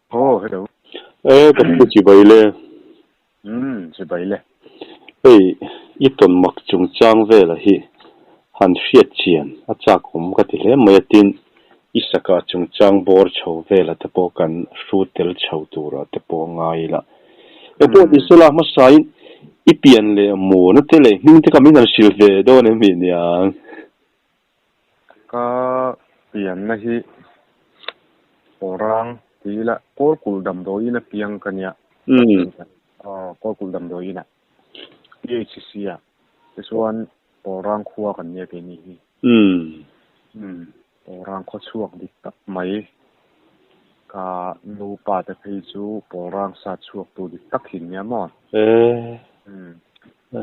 Aw hello. E ka pu chibai le. Umm chibai le. Hei i tawn mak chungchang vela hi han hriat chian a chak awm ka ti hle mai a tin i saka chungchang bawr chho vela te pawh kan hru tel chho turah te pawh a ngai ila. Engpawh ni sela hmasain i pian leh muana te leh hming te kha min han hrilh ve dawn em hi niang. Ka pianna hi Kawrang ti ila Kawlkulh damdawiin a piang ka nia. Aw Kawlkulh damdawiin ah PHC ah tichuan Kawrang khua kan nia keini hi. Kawrang khaw chhuak dik tak mai ka nupa te phei chu Kawrang sa chhuak tu dik tak hi nia maw.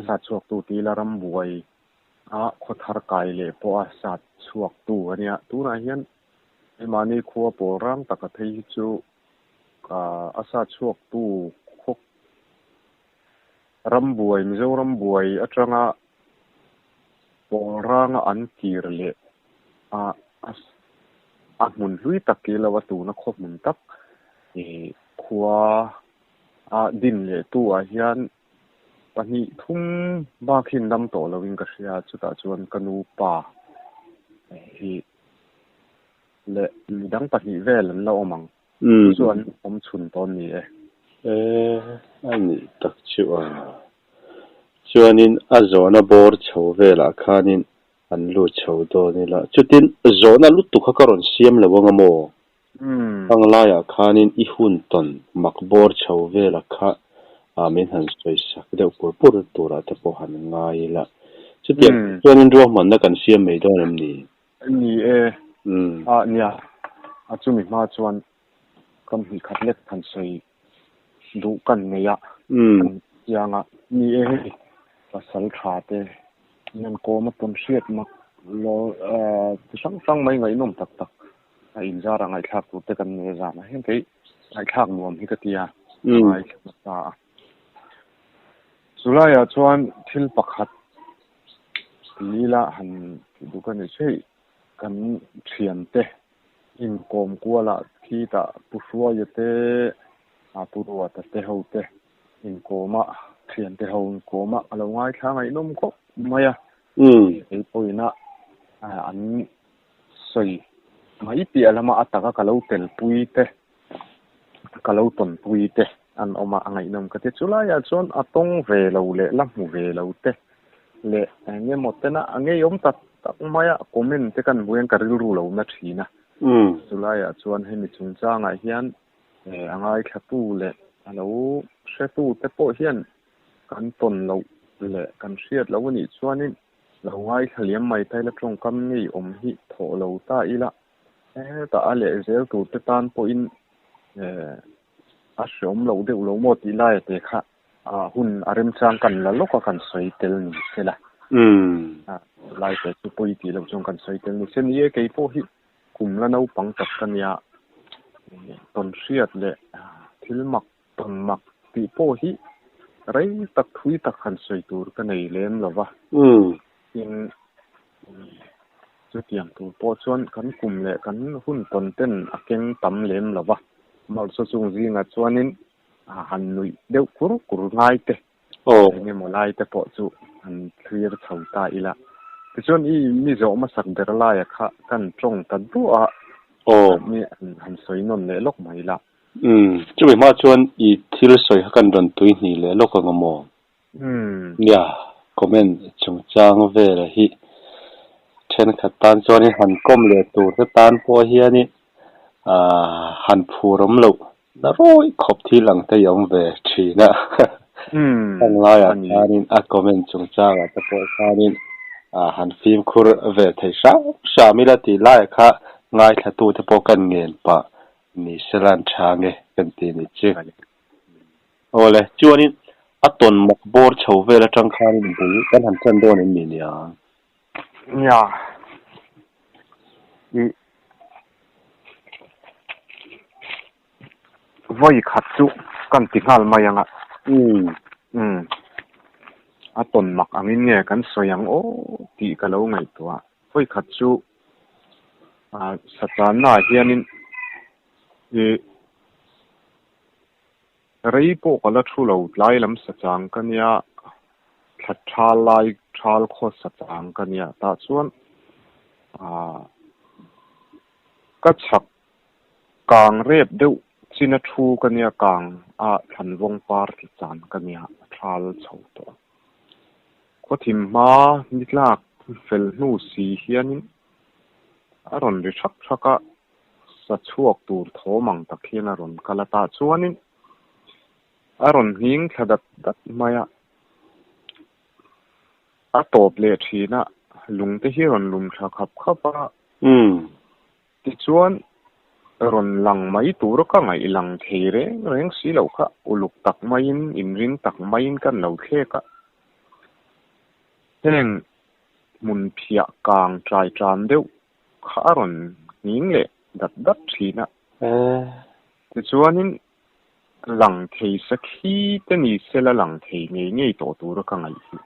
Sa chhuak tu ti ila rambuai a khawthar kai leh pawh a sat chhuak tu a nia. Tunah hian hemahni khua pawl rang taka phei hi chu a sat chhuak tu khaw rambuai Mizoram buai atanga pawl ranga an kir leh a a hmun hlui tak ki lo a tuna khaw hmun tak ih khua a din leh tu ah hian Pahnih thum bak hi an dam tawh loin ka hria, chutah chuan ka nu pa hi leh midang pahnih vel an la awm ang, chu chu an awm chhun tawn ni e. E, a nih tak chu a. Chuanin a zawhna bawr chho velah khanin an lut chho dawn ila, chutin zawhna lutuk kha ka rawn siam lo anga maw? Hang laiah khanin i hun tawn mak bawr chho vela kha min han sawi sak deuh pur pur turah te pawh han ngai ila. Chutiang chuanin ruahmanna kan siam mai dawn em ni? Ni e. Ah nia, a chumi hma chuan kam hnih khat lek han sawi duh kan nei a, kan chiang a. Ni e hei, pasal tha te hian kawm a tawn hriat mak lo chi hrang hrang mai ngaihnawm tak tak. A inzar a ngaihthlak tur te kan nei a zanah hian kei ngaihthlak nuam hi ka ti a, ka ngaithla nasa a. Chulaiah chuan thil pakhat ti ila han tih duh ka ni theih, kan thiante inkawm kualah khitah Pu Hruaia te, Pu Ruata te ho te inkawma thiante ho inkawma a lo ngaithla ngaihnawm khawp mai a. Kei pawhin a an sawi mai piah lama a taka ka lo telpui te, ka lo tawnpui te an awm a, a ngaihnawm ka ti. Chulaiah chuan a tawng ve lo leh la hmu ve lo te leh eng emaw tena a ngeiawm tak tak maia comment te kan hmu hian ka rilru lo na thin a. Chulaiah chuan hemi chungchangah hian a ngaithlatu leh a lo hretu te pawh hian kan tawn loh leh kan hriat loh anih chuanin Lo ngaithla liam mai ta ila tawngkam ngei awm hi thawh lo ta ila hetah a leh zel tur te tan pawhin a hreawm loh deuh lo maw tih laia te kha hun a remchang kan la lawk a kan sawi tel ni se la. Lai te chu pawi tih loh chuan kan sawi tel ni se. Ni e kei pawh hi kum la naupang tak ka nia tawn hriat leh thil mak Tawn mak tih pawh hi rei tak thui tak han sawi tur ka nei lem lo va. Tin, chutiang tur pawh chuan kan kum leh kan hun tawn ten a keng tam lem lo va. Malsaw chung zingah chuanin han nuih deuh kur kur ngai te, eng emaw lai te pawh chu han thlir chho ta ila. Tichuan i mi zawh hmasak ber laia kha kan tawng ta duah a, mi han sawi nawn leh lawk mai la. Umm, chumi hma chuan i thil sawi kha kan rawn tui hnih leh lawk ang amaw? Nia, comment chungchang vela hi thenkhat tan chuanin han kawm leh tur te tan pawh hianin aah han phur awm loh na rawi khawp thil ang te hi a awm ve thin a. Heng laiah khanin a comment chungchangah te pawh khanin aah han fimkhur ve thei hram hram ila tih laiah kha ngaithla te pawh kan ngen pah Ni selan tha nge kan ti ni chu. Awle, chuanin a tawn mak bawr chho vel atang khanin bul kan han chan dawn em ni nia? Nia, i vawi khat chu kan ti nghal mai ang a. Umm, a tawn mak angin nge kan sawi ang aw tih ka lo ngaihtuah. Vawi khat chu Satana hianin i Rei pawh ka la thu lo, tlai lam sa chang ka nia, thla thal lai thal khaw sa chang ka nia, tah chuan ah ka chhak kang rep deuh chin a thu ka nia, kang a thlan vawng par tla chan ka nia, a thal chho tawh a. Khawthim hma ni tlak fel hnu si hianin a rawn ri thak thak a, sa chhuak tur thawm ang tak hian a rawn kal a, tah chuanin a rawn nghing thla dat dat mai a, a tawp leh thin a, lung te hi a rawn lum thla khap khap a. Tichuan, rawn lang mai tur ka ngaih lang thei reng reng si loh kha, uluk tak maiin, inring tak maiin kan lo thlek a. Heng hmun phiah kang tlai tan deuh kha a rawn nghing leh dat dat thin a. Tichuanin, lang thei sakhi te ni sela lang thei ngei ngei tawh tura ka ngaih hi.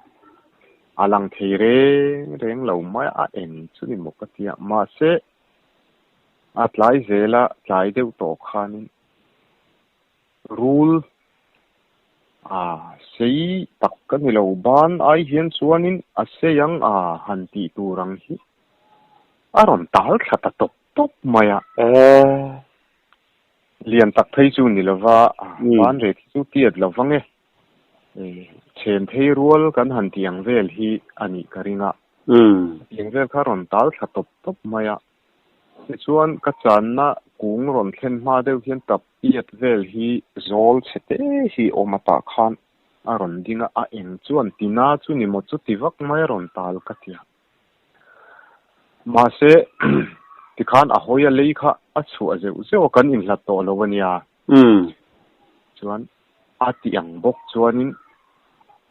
A lang thei reng reng lo mai a eng chu ni maw ka ti a. Mahse, a tlai zela tlai deuh tawh khanin rul a sei tak ka ni lo. Ban ai hian chuanin a sei ang a han tih tur ang hi a rawn tal thla ta tawp tawp mai a. Lian tak phei chu ni lova, ban reh khi chu tiat lo vang e. Chhen phei rual kan han tih ang vel hi a nih ka ring a. Tiang vel kha rawn tal thla tawp tawp mai a. Tichuan ka channa kung rawn thlen hma deuh hian tap piat vel hi zawl chhe te hi awm atah khan a rawn ding a, a eng chuan tina chu ni maw chuti vak mai a rawn tal ka ti a. Mahse tikhan a hawi a lei kha a chhuah zeuh zeuh a, kan inhlat tawh lo a nia. Chuan a ti ang bawk chuanin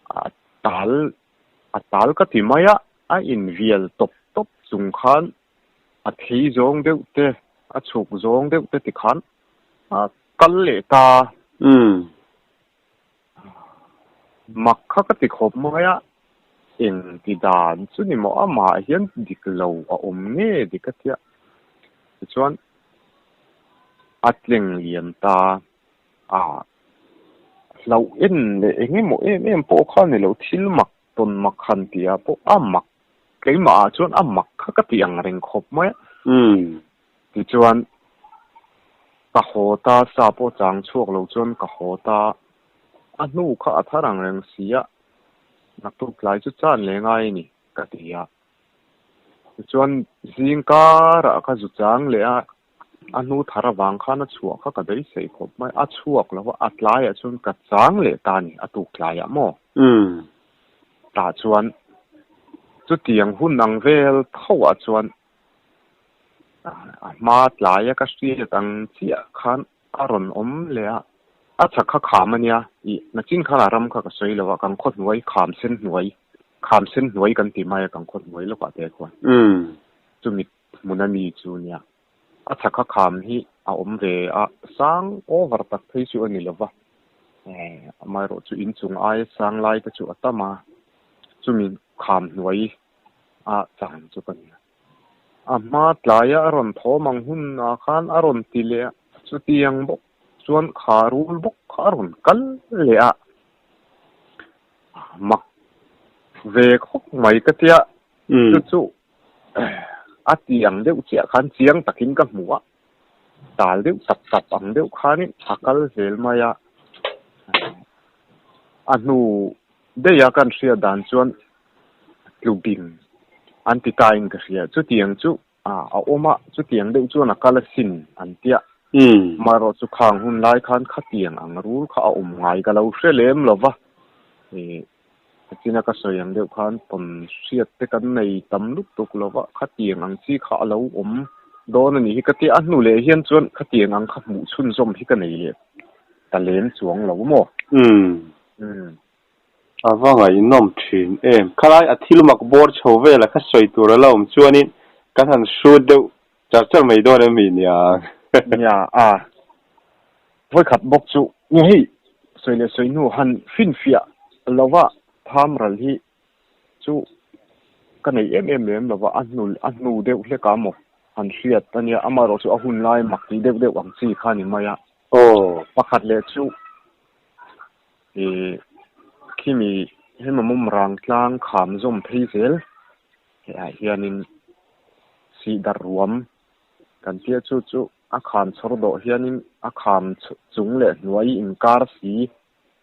a tal a tal ka ti mai a, a invial tawp tawp chung khan a thei zawng deuh te, a chhuk zawng deuh te tikhan a kal leh ta. Mak kha ka ti khawp mai a, eng ti dan chu ni maw amah hian dik lo a awm nge dik a tia. Tichuan a tleng lian ta a, hlauh en leh eng emaw em em pawh kha ni lo, thil mak tawn mak han tih ah pawh a mak, keimah ah chuan a mak kha ka ti ang reng khawp mai a. Tichuan ka haw ta, sa pawh chang chhuak lo chuan ka haw ta, a hnu kha a thar ang reng si a, naktuk tlai chu chan leh ngai a ni ka ti a. Tichuan zing karah ka zu chang leh a, a hnu thar avang khan a chhuah kha ka beisei khawp mai, a chhuak lo a, a tlaiah chuan ka chang leh ta a ni, a tuk tlaiah maw? Tah chuan chutiang hun ang vel tho ah chuan a hma tlaia ka hriat ang chiah khan a rawn awm leh a, a chhak kha kham a nia, ih nachin khan a ram kha ka sawi lo a, kan khaw hnuai kham sen hnuai, kham sen hnuai kan ti mai a kan khaw hnuai lawkah te khuan chumi hmuna mi chu nia, a chhak kha kham hi a awm ve a, sang over tak phei chu a ni lo va, amaherawh chu inchung aia sang lai te chu a tam a, chumi kham hnuai a chan chu ka nia. A hma tlaia a rawn thawm ang hunah khan a rawn ti leh a, chutiang bawk chuan kha rul bawk kha a rawn kal leh a, mak ve khawp mai ka tia, chu chu a ti ang deuh chiah khan chiang takin ka hmu a, tal deuh tap tap ang deuh khanin a kal zel mai a, a hnu daih a kan hriat dan chuan tlubing an ti ta in ka hria. Chutiang chu a awm a, chutiang deuh chuan a kal asin an tia. Amaherawh chu khang hun lai khan khatiang ang rul kha a awm ngai ka lo hre lem lo va. China ka sawi ang deuh khan tawn hriat te kan nei tam lutuk lo va, khatiang ang chi kha a lo awm dawn a nih hi ka tia. A hnu leh hian chuan khatiang ang kha hmuh chhunzawm hi ka nei leh ta lem chuang lo maw? A va ngaihnawm thin em. Khalai a thil mak bawr chho vela kha sawi tur a la awm chuanin kan han hrut deuh char char mai dawn em mi nia. Nia a vawikhat bawk chu nge hei sawi leh sawi hnu han finfiah lova tham ral hi chu ka nei em em lem lova a hnu a hnu deuh hlek a maw han hriat a nia amaherawh chu a hun lai mak tih deuh deuh ang chi kha a ni mai a. Aw. Pakhat leh chu. Ih khimi hema mawm rang tlang kham zawm phei zel hehah hianin sih darh ruam kan tia chu chu a kham chhawr dawh hianin a kham chung leh hnuai inkar si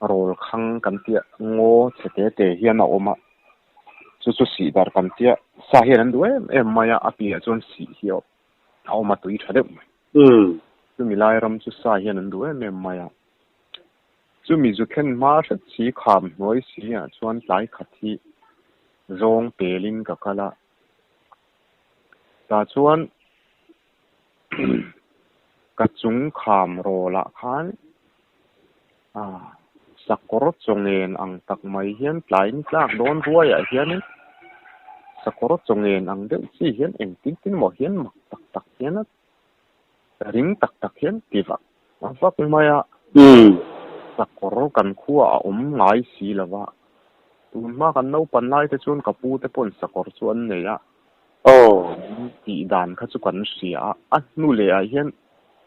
rawl khang kan tia ngaw chhe te te hian a awm a chu chu sih darh kan tia sa hian an duh em em mai a a piah chuan sih hi a awm a tui tha deuh mai. Chumi lai ram chu sa hian an duh em em mai a. Chumi zu thlen hma hret si kham hnuai si ah chuan tlai khat hi zawng pelin ka kal a. Tah chuan ka chung kham rawl ah khan sakawr chawngen ang tak mai hian tlai ni tlak dawn ruai ah hianin sakawr chawngen ang deuh chi hian engtin tin maw hian mak tak tak hian a ring tak tak hian ti vak vak mai a. Sakawr kan khua a awm ngai si lo va, tun hma kan naupan lai te chuan ka pu te pawn sakawr chu an nei a. Tih dan kha chu kan hria a, a hnu leh ah hian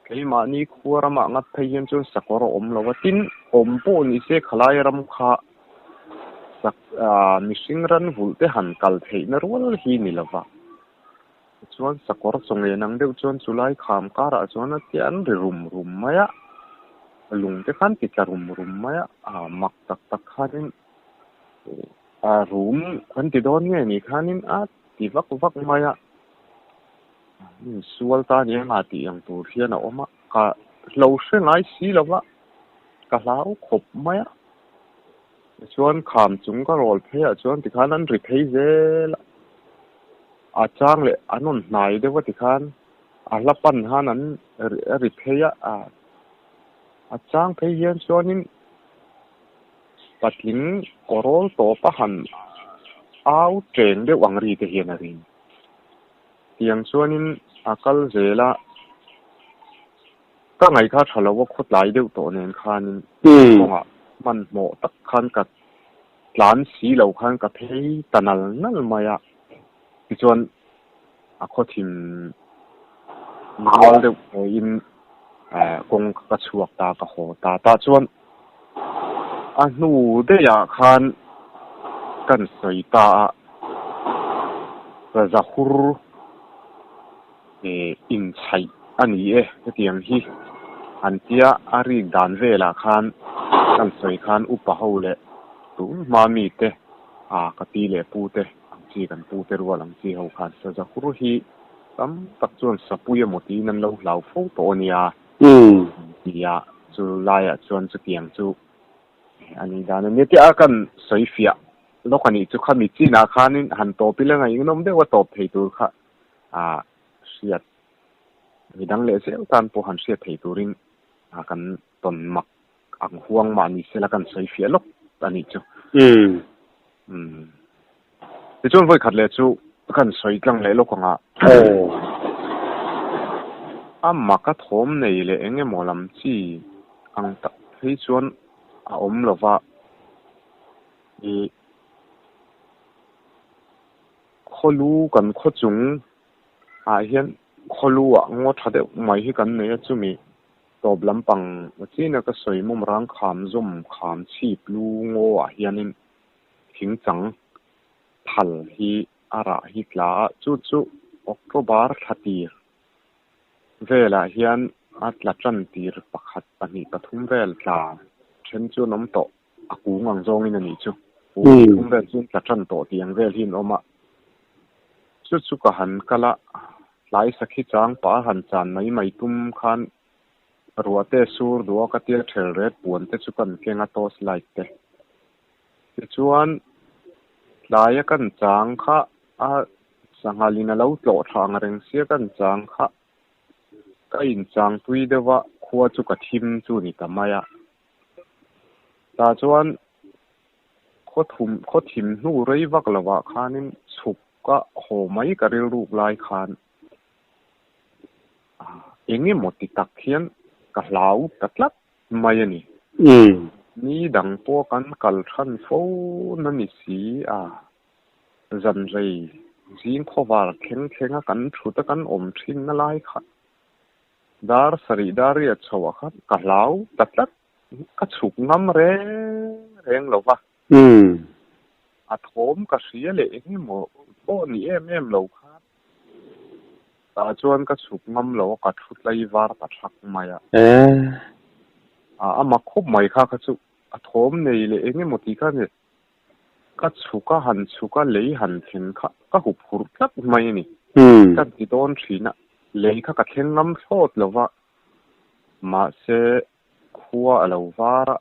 keimahni khua ramah ngat phei hian chuan sakawr a awm lo va, tin awm pawh ni se khalai ram kha sak mihring ran vulh te han kal theihna rual hi ni lo va. Tichuan sakawr chawngen ang deuh chuan chulai kham karah chuan a tia an ri rum rum mai a, lung te khan ti tla rum rum mai a, ah mak tak tak khanin a rum kan ti dawn nge ni khanin a ti vak vak mai a, insual ta nia nga tih ang tur hian a awm a, ka hlo hre ngai si lo va, ka hlau khawp mai a. Tichuan kham chung ka rawl phei ah chuan tikhan an ri phei zel a, a chang leh an rawn hnai deuh a tikhan a hla pan han an a ri phei a, a chang phei hian chuanin patling aw rawl tawp a han au teng deuh ang ri te hian a ring. Tiang chuanin a kal zel a. Ka ngaih kha tha lo a khawtlai deuh tawh nen khanin kawngah hmanhmawh tak khan ka tlan si lo khan ka phei ta nal nal mai a, tichuan a khawthim rual deuh pawhin kawng ka chhuak ta ka haw ta tah chuan a hnu daihah khan kan sawi ta a, Zahur. Inchhaih a ni e hetiang hi an tia a rik dan velah khan kan sawi khan upa ho leh tun hma mite ah ka pi leh pu te ang chi kan pu te rual ang chi ho khan saza hur hi tam tak chuan sapui emaw tiin an lo hlau fo tawh a nia tia chu laiah chuan chutiang chu a nih dan a nia tia kan sawi fiah lawk a nih chu khami chinah khanin han tawp ila ngaihnawm deuh a tawp thei tur kha. a hriat midang leh zel tan pawh han hriat thei turin a kan tawn mak ang huang mah ni sela kan sawi fiah lawk a nih chu. Umm. Tichuan vawi khat leh chu kan sawi tlang leh lawk ang a. A mak a thawm nei leh eng emaw lam chi ang tak phei chuan a awm lova i. Khawlu kan khaw chung ah hian khawlu ah ngaw tha deuh mai hi kan nei a chumi tawp lampang chin a ka sawi mawm rang kham zawm kham chhip lu ngaw ah hianin thing chang phal hi a rah hi tla a chu chu October thla tir velah hian a tla tan tir pakhat pahnih pathum vel tla then chu an awm tawh. A kung ang zawngin a nih chu. Kung thum vel chuan tla tan tawh tih ang vel hi an awm a. Chu chu ka han kal a, tlai sakhi chang pah a han chan mai mai tum khan ruah te sur duh a ka tia thel ret puan te chu kan keng a torch light te. Tichuan tlaia kan chang kha a sanghal in a lo tlawh tha ang reng sia kan chang kha ka inchang tui deuh a khua chu ka thim chu ni ta mai a. Tah chuan khaw thum khaw thim hnu rei vak lovah khanin chhuk a haw mai ka rilruk lai khan eng emaw ti tak hian ka hlau ta tlat mai a ni. Ni dang pawh kan kal than fo na ni si a, zan rei zing khawvar thleng thlenga kan thut a kan awm thin na lai kha Dar sarih dar riat chho ah khan ka hlau ta tlat Ka chhuk ngam reng reng lo va. A thawm ka hria leh eng emaw pawh ni em em lo khan tah chuan ka chhuk ngam lo a, ka thu tlai var ta thak mai a. A mak khawp mai kha kha chu a thawm nei leh eng emaw tih kha a ni. Ka chhuk a, han chhuk a, lei han thleng kha ka hup hurh tlat mai a ni. Ka ti dawn thin a, lei kha ka thleng ngam thlawt lo va, mahse khua a lo var a,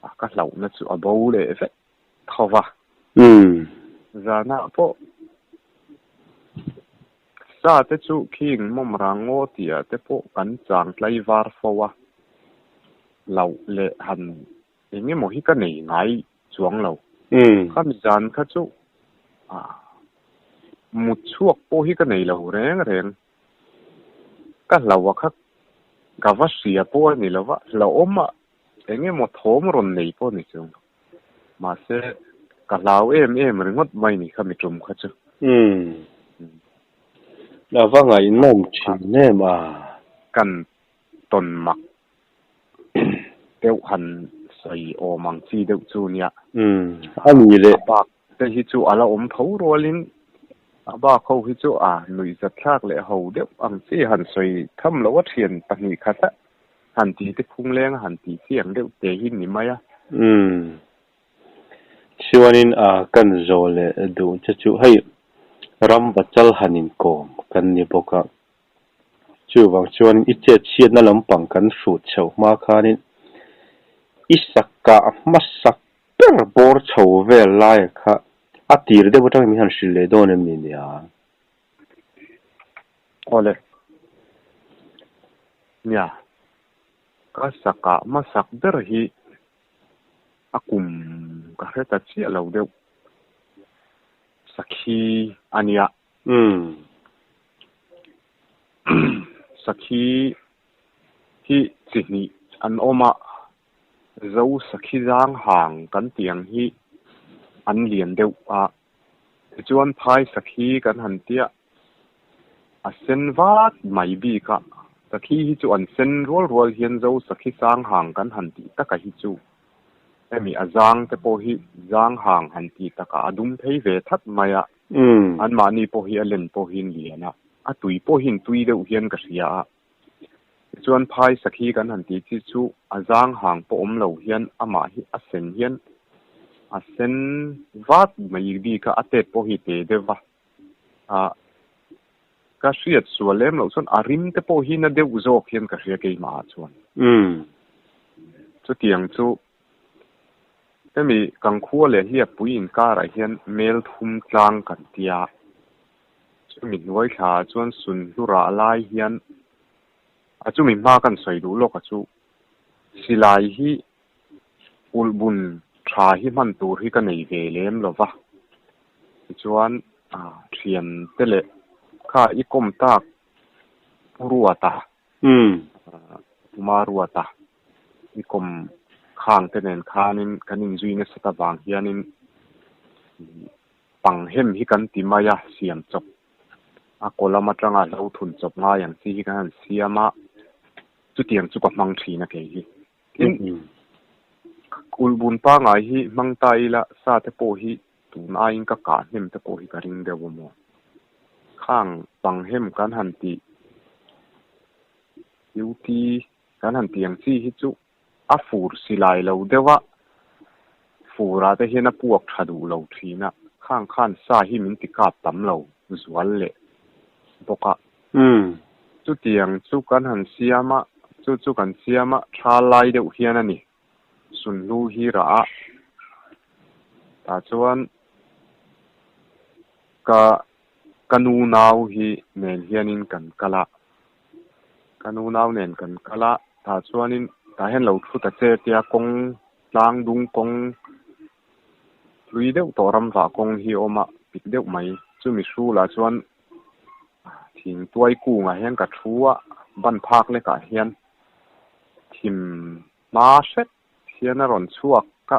a ka hlauhna chu a bo leh vek tho va. Zanah pawh sa te chu khing mawm rang ngaw tihah te pawh kan chang tlai var fo a, hlauh leh han eng emaw hi ka nei ngai chuang lo. Khami zan kha chu mut chhuak pawh hi ka nei lo reng reng. Ka hlauh a kha ka va hria pawh a ni lo va, hlauhawm a eng emaw thawm rawn nei pawh a ni chuang lo. Mahse, ka hlau em em ringawt mai ni kha mi tum kha chu. Umm. A va ngaihnawm thin em a. Kan tawn mak deuh han sawi awm ang chi deuh chu nia. Umm. A ni leh. A bak te hi chu a la awm tho rualin a bak ho hi chu a nuihzat thlak leh ho deuh ang chi han sawi tham loh a thian pahnih khat a han ti te phung leng a han tih chi ang deuh te hi ni mai a. Umm. Chuanin a kan zawh leh duh che chu hei ram bachal han inkawm kan ni bawk a. Chuvang chuan i chet chhiatna lampang kan hrut chhoh hma khanin i sakah hmasak ber bawr chho vel laia kha a tir deuh atangin min han hrilh leh dawn em ni nia? Awle. Nia, ka sakah hmasak ber hi a kum ka hre ta chiah lo deuh. Sakhi a nia. Umm. Sakhi hi chi hnih an awm a, Zo sakhi zang hang kan tih ang hi an lian deuh a, tichuan phai sakhi kan han tia a sen vat mai bik a, sakhi hi chu an sen rual rual hian Zo sakhi sang hang kan han tih taka hi chu hemi a zang te pawh hi zang hang han tih takah a dum phei ve that mai a. Anmahni pawh hi a len pawh hi lian a, a tui pawh hi tui deuh hian ka hria a. Tichuan phai sakhi kan han tih chi chu a zang hang pawh awm lo hian amah hi a sen hian a sen vat mai bik a, a tet pawh hi te deuh va. Ah ka hriat sual lem loh chuan a rim te pawh hi na deuh zawk hian ka hria keimah ah chuan. Chutiang chu Hemi Kangkhua leh Hliappui inkarah hian mel thum tlang kan ti a, chumi hnuai thlaah chuan sunhlu rah lai hian a chumi hma kan sawi duh lawk a chu silai hi ulhbun tha hi hman tur hi ka nei ve lem lo va, tichuan thian te leh kha i kawm tak Pu Ruata, Puma Ruata. I kawm khang te nen khanin kan inzui nasat avang hianin pang hem hi kan ti mai a, siam chawp a kaw lam atanga hlo thun chawp ngai ang chi hi kan han siam a, chutiang chu ka hmang thin a kei hi. Tin, ulhbun pangai hi hmang ta ila sa te pawh hi tun aiin ka kah hnem te pawh hi ka ring deuh a maw. Khang pang hem kan han tih UT Kan han ti ang chi hi chu a fur silai lo deuh a, furah te hian a puak tha duh lo thin a, khang khan sa hi min ti kap tam lo zual leh bawk a. Chutiang chu kan han siam a, chu chu kan siam a, tha lai deuh hian a ni, sunhlu hi rah a, tah chuan ka ka nu nau hi nen hianin kan kal a. Ka nu nau nen kan kal a, tah chuanin tah hian lo thu ta che tia kawng tlang dung kawng hlui deuh tawh ram vah kawng hi a awm a, pik deuh mai. Chumi hrulah chuan thing tuai kungah hian ka thu a, ban phak lekah hian thim hma hret hian a rawn chhuak a,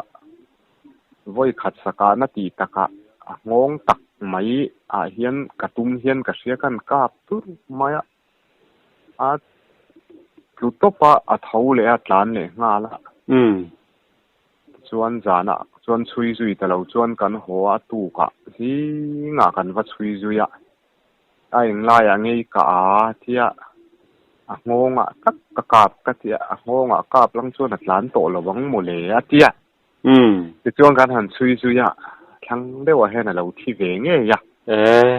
vawi khat sakahna tih takah a nghawng tak mai ah hian ka tum hian ka hria khan kap tur mai a, a Tlu tawp a, a tho leh a tlan leh nghal a. Chuan zanah chuan chhui zui ta lo chuan kan haw a tukah zingah kan va chhui zui a. A englaiah ngei ka a tia a nghawngah tak ka kap ka tia a nghawngah kap lang chuan a tlan tawh lo ang mawle a tia. Tichuan kan han chhui zui a, thlang deuhah hian a lo thi ve ngei a.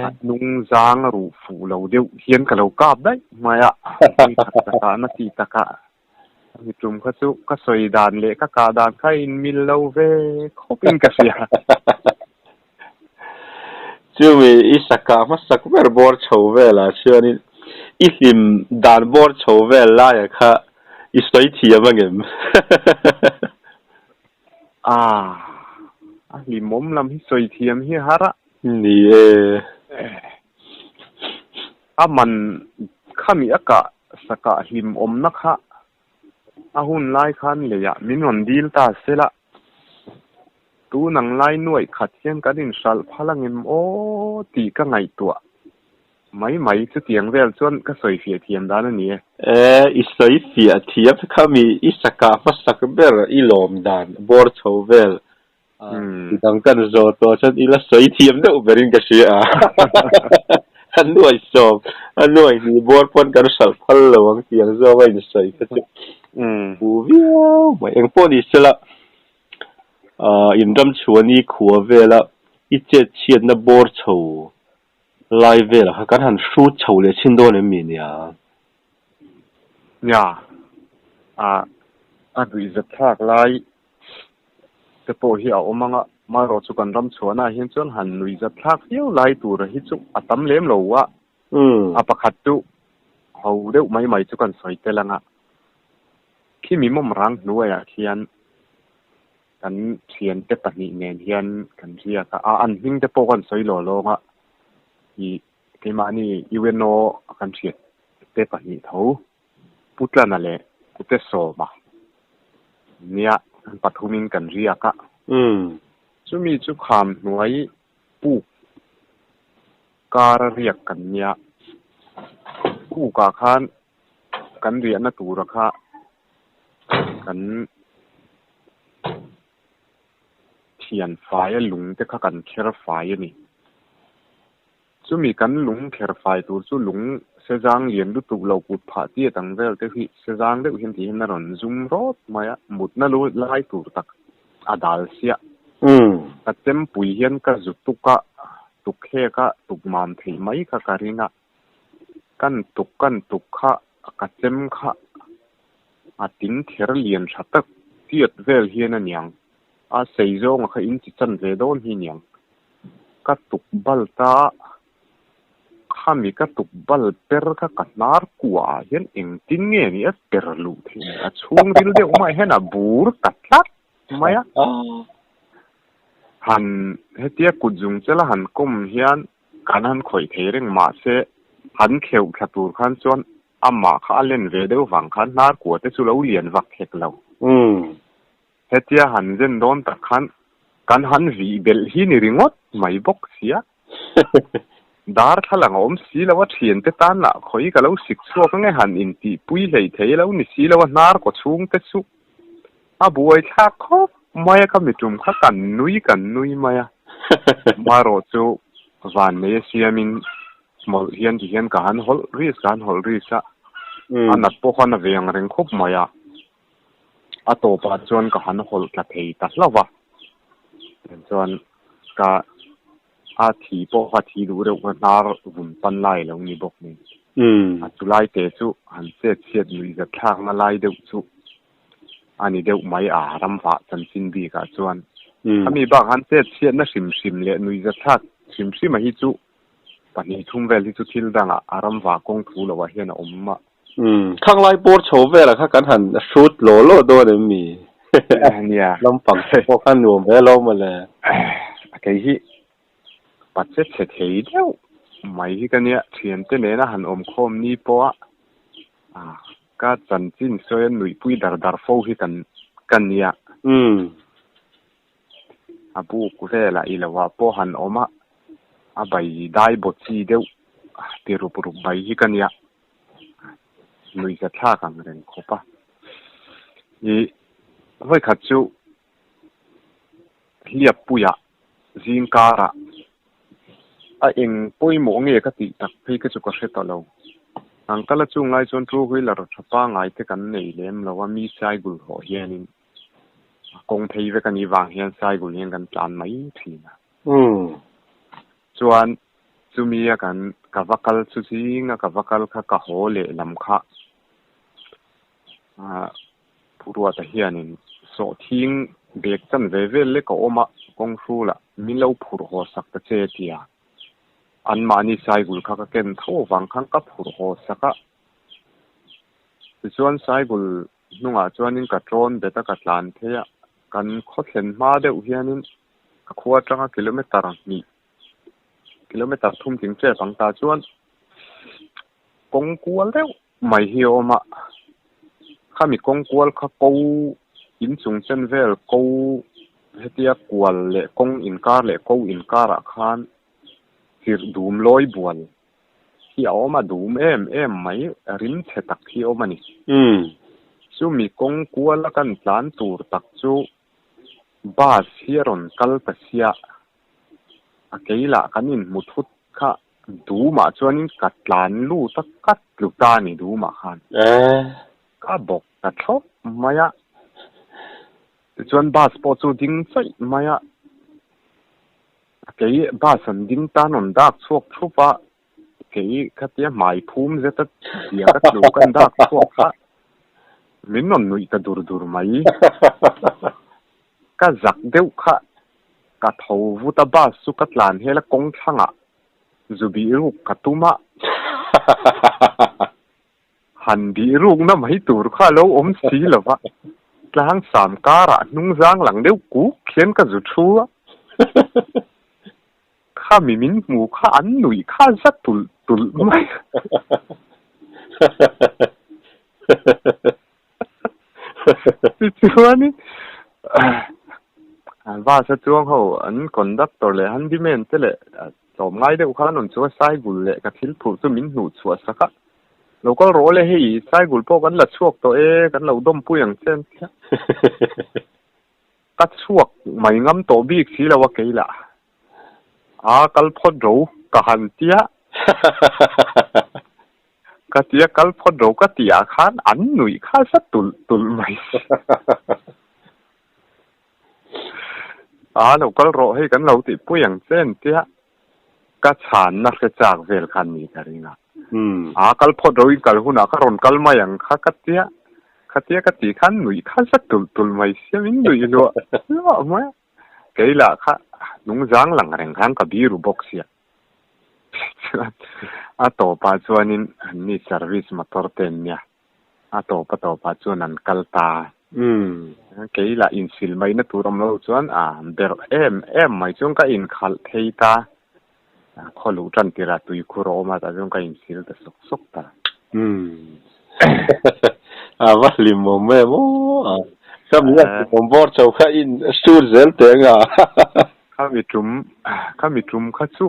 A hnung zang a ruh fuh lo deuh hian ka lo kap daih mai a, pui khat takah na ti takah a mi tum kha chu ka sawi dan leh ka kah dan kha a inmil lo ve khawpin ka hria. Chumi i sakah hmasak ber bawr chho velah chuanin i hlim dan bawr chho vel laia kha i sawi thiam angem? Ah, a hlimawm lam hi sawi thiam hi har a. Ni e. A man khami a kah sakah hlimawmna kha a hun lai khan leiah min rawn dil ta sela. Tun ang lai nuaih khat hian kan inhralh phal angem aw tih ka ngaihtuah mai mai. Chutiang vel chuan ka sawi fiah thiam dan a ni e. E, i sawi fiah thiam kha mi i sakah hmasak ber i lawm dan bawr chho vel midang kan zawh tawh chuan i la sawi thiam deuh berin ka hria a. A nuai sawm, a nuai hnih bawr pawn kan hralh phal lo ang tiang zawk a insawi kha chu pu viau mai. Engpawh ni sela. In ram chhuan i khua vela i chet chhiatna bawr chho lai velah kha kan han hrut chho leh chhin dawn em mi nia? Nia, a duihzat thlak lai te pawh hi a awm ang a, amaherawh chu kan ram chhuanah hian chuan han nuihzat thlak viau lai tur hi chu a tam lem lo a, a pakhat chu ho deuh mai mai chu kan sawi tel ang a. Khimi mawm rang hnuaiah khian kan thiante pahnih nen hian kan riak a, an hming te pawh kan sawi lawh lawng a, ih keimahni UNO kan hriat te pahnih tho Pu Tlana leh Pu Tesawma nia an pathumin kan riak a. Chumi chu kham hnuai puk kar a riak kan nia, pukah khan kan riahna tura kha kan thian fai a lung te kha kan kher fai a ni. Chumi kan lung kher fai tur chu lung sezang lian lutuk lo kut phah tiat ang vel te hi sezang deuh hian tih hian a rawn zum rawt mai a, mutna lu lai tur tak a dal siah. Ka chempui hian ka zu tuk a, tuk khek a, tuk mam theih mai kha ka ring a. Kan tuk kan tuk kha ka chem kha a ting kher lian tha tak tiat vel hian a niang. A sei zawnga kha in chi chan ve dawn hi niang. Ka tuk bal ta khami ka tuk bal per kha ka hnar kuah ah hian engtin nge ni a per luh theih ni a chhungril deuh mai hian a bur ta tlat mai a. Han hetia kut zung chela han kawm hian Kan han khawih thei reng mahse han kheuh thla tur khan chuan amah kha a len ve deuh vang khan hnar kua te chu lo lian vak hek lo. Hetia han zen dawn tak khan kan han vih belh hi ni ringawt mai bawk sia. Darthlalang a awm si lo a thian te tan lah khawi ka lo sik chhuak ange han intihpui hlei thei lo ni si lo a hnar kaw chhung te chu a buai thlak khawp mai a ka mitum kha kan nui kan nui mai a. Marawh chu van nei a siamin hmawlh hian ti hian ka han hawlh ris ka han hawlh ris a, a nat pawh khan a ve ang reng khawp mai a, a tawpah chuan ka han hawlh tla thei ta hlauh a, chuan ka a thi pawh kha thi duh reuh ka hnar vun pan lai a lo ni bawk nen, a chu lai te chu han chet chhiat nuih zat thlakna lai deuh chu a ni deuh mai a, ram vah chanchin bikah chuan. Khami bak han chet chhiatna hrim hrim leh nuihzathlak hrim hrima hi chu pahnih thum vel hi chu thil dangah a ram vah kawng thu lohah hian a awm a. Khang lai pawr chho velah kha kan han hrut law law dawn em mi? Nia. Lampang te pawh kha nuam ve lo mawle. Kei hi pa che chhe thei deuh mai hi ka nia, thiante nena han awm khawm ni pawha Ka chanchin sawi a nuihpui dar dar fo hi kan ka nia. A buk velah i lohah pawh han awm a, a bai dai baw chi deuh ti rup rup mai hi ka nia. Nuihzathlak ang reng khawp a. Ih vawikhat chu hliappuiah zingkarah a eng pawimawh nge ka tih tak phei kha chu ka hre ta lo. Ang kala chung lai chuan two wheeler tha pangngai te kan nei lem lo a, mi saigul hawh hianin a kawng phei vek a nih vang hian saigul hian kan tlan mai thin a. Chuan chumi a kan ka va kal chu zinga ka va kal kha ka haw leh lam kha ah Pu Ruata hianin sawhthing bag chan ve vel lek a awm a, kawng hrulah min lo phurh haw sak ta che tia anmahni saigul kha ka ken tho avang khan ka phurh haw sak a. Tichuan saigul hnungah chuanin ka tawn bet a ka tlan phei a, kan khaw thlen hma deuh hianin ka khua atanga kilometer hnih kilometer thum tling tep ang ta chuan kawng kual deuh mai hi a awm a, khami kawng kual kha ko inchung chen vel ko hetia kual leh kawng inkar leh ko inkarah khan chirh dum lawi bual hi a awm a, dum em em mai rim chhe tak hi a awm a ni. Chumi kawng kuala kan tlan tur tak chu bus hi a rawn kal ta sia, a keilah kan inhmu thut kha Dumah chuanin ka tlan lut a, ka tlu ta a ni Dumah khan. Ka bawk ta thlawp mai a. Tichuan bus pawh chu ding chaih mai a. Kei bus an ding tan rawn dak chhuak thup a, kei khatia hmai phum zet a tia ka tlu ka dak chhuak kha min rawn nuih ta dur dur mai. Ka zak deuh kha ka tho vut a, bus chu ka tlan hel a kawng thlangah zu bih ruk ka tum a, han bih rukna mai tur kha a lo awm si lo va, tlang sam karah hnung zang lang deuh kuk hian ka zu thu a, khami min hmu kha an nuih kha za tulh tulh mai a. Tichuanin bus a chuang ho an conductor leh handyman te leh tlawm ngai deuh khan rawn chu a saigul leh ka thil phurh chu min hnuh chhuah sak a, lo kal rawh le hei saigul pawh kan la chhuak tawh e kan lo dawmpui ang che an ti a, ka chhuak mai ngam tawh bik si lo a kei lah a kal phawt ro ka han tia. Ka tia kal phawt ro ka tih ah khan an nuih kha za tulh tulh mai. A lo kal rawh hei kan lo tih pui ang che an tia ka chhanna hre chak vel khan ni ka ring a. A kal phawt ro in kal hunah ka rawn kal mai ang kha ka tia ka tia ka tih khan nuih kha za tulh tulh mai sia min nuih hluah hluah mai a. Kei lah kha nungzang lang reng khan ka biru bawk sia. Chuan a tawpah chuanin anni service motor te an nia, a tawp a tawpah chuan an kal ta. Kei lah insil maina tur awm lo chuan a berh em em mai chuan ka inkhalh thei ta. Khaw luh tan tirah tuikhur a awm a, tah chuan ka insil ta sawk sawk ta. A va hlimawm em aw. Ka mi a hlimawm bawr chho kha in sur zel teh ang a. Khami tum, khami tum kha chu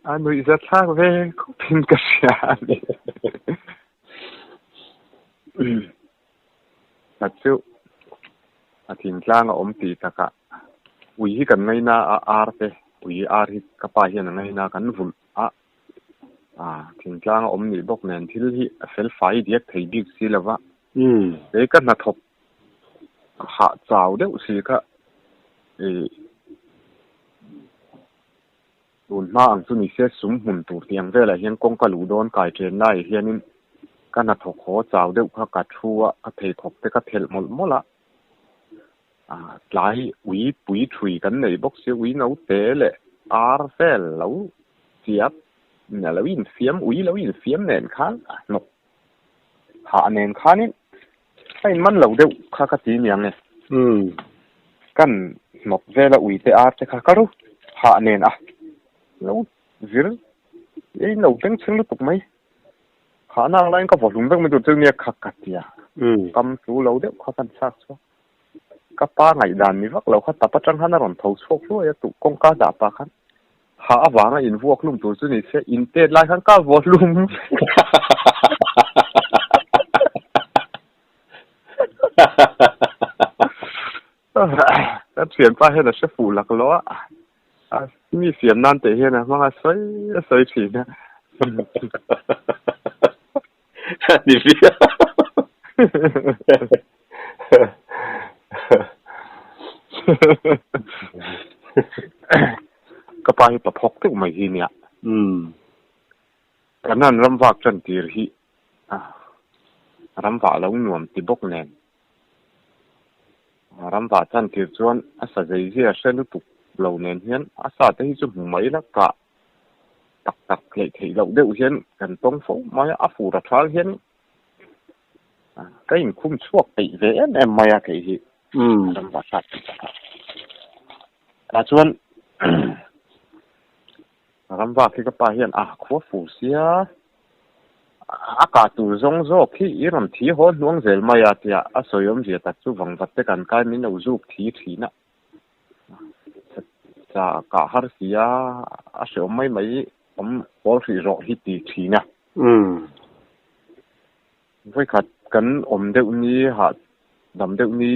a nuihza thlak ve khawpin ka hria a ni. Kha chu a thingtlang a awm tih takah ui hi kan ngaina a ar te, ui ar hi ka pa hian a ngaina kan vulh a, thingtlang a awm nih bawk nen thil hi a fel fai diak thei bik si lo va. Kei ka hnathawk hah chau deuh si kha ih tun hma ang chu ni se sum hmun tur tih ang velah hian kawngka luh dawn kai chen laiah hianin ka hnathawk haw chau deuh kha ka thu a, ka pheikhawk te ka phelh mawlh mawlh a, ah tlai ui pui thui kan nei bawk sia ui naute leh ar vel lo chiap lo infiam ui lo infiam nen khan a hnawk hah nen khanin Ka in man lo deuh kha ka ti niang e. Kan hnawt vel a uite ar te kha ka ru hah nen a lo zir ei lo beng chhing lutuk mai. Hah na ang laiin ka vawhlum vek mai tur chu nia kha ka ti a. Kam tlu lo deuh kha kan chak chu. Ka pa ngaihdan ni vak lo kha tap atang khan a rawn tho chhuak hluai a tuh kawngka dah pah khan hah avanga invuak hlum tur chu ni se in tet lai khan ka vawhlum. Ka thianpa hian a hre fuh lak lo a, a mi siam nan teh hian a hmang a sawi a sawi thin a. Ni viau. Ka pa hi pa phawk deuh mai hi nia. Kan han ram vak tan tir hi ram vah lo nuam ti bawk nen. Ram vah tan tir chuan a sa zei zia hre lutuk lo nen hian a sa te hi chu hmu mai la kah tak tak hleih theih loh deuh hian kan tawng fo mai a, a fur a thal hian ka inkhum chhuak peih ve em em mai a kei hi ram vah hrat tih takah. Tah chuan ram vak hi ka pa hian a khua fur sia a kah tur zawng zawk hi i rawn thi haw hnuang zel mai a tia a sawi awmzia tak chu vangvat te kan kai min lo zuk thi thin a. Sa kah har si a, a hreawm mai mai awm pawl hrih rawh hi ti thin a. Vawikhat kan awm deuh ni hah dam deuh ni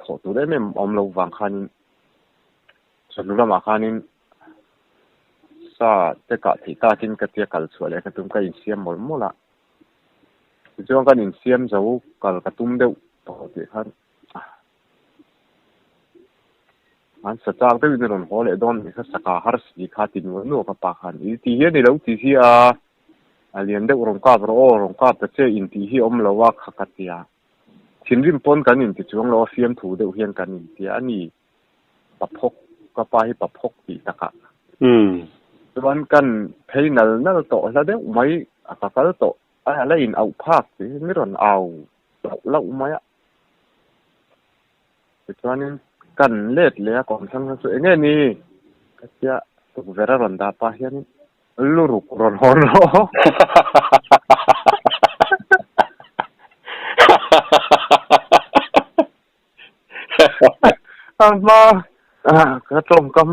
thawh tur em em awm lo vang khanin chawhnu lamah khanin sa te kah theih takin ka tia kal chhuah leh ka tum ka insiam mawlh mawlh a. Tichuan kan insiam zo kal ka tum deuh tawh tih khan An sa chak deuhin a rawn haw leh dawn anih kha saka har si kha ti nual nual ka pa khan i ti hian i lo ti hi a, a lian deuh rawn kap rawh aw rawn kap ta che in tih hi a awm lo a kha ka ti a, thinrim pawn kan inti chuang lo a fiamthu deuh hian kan inti a ni paphawk ka pa hi paphawk tih takah chuan kan phei nal nal tawh hla deuh mai a ka kal tawh a la in auh phak tih hi mi rawn au loh loh mai a. Tichuanin kan let leh a kawmthlang kha chu eng nge ni ka tia tukverh a rawn dah pah hianin luruk rawn hawn rawh. A hma ka tawngkam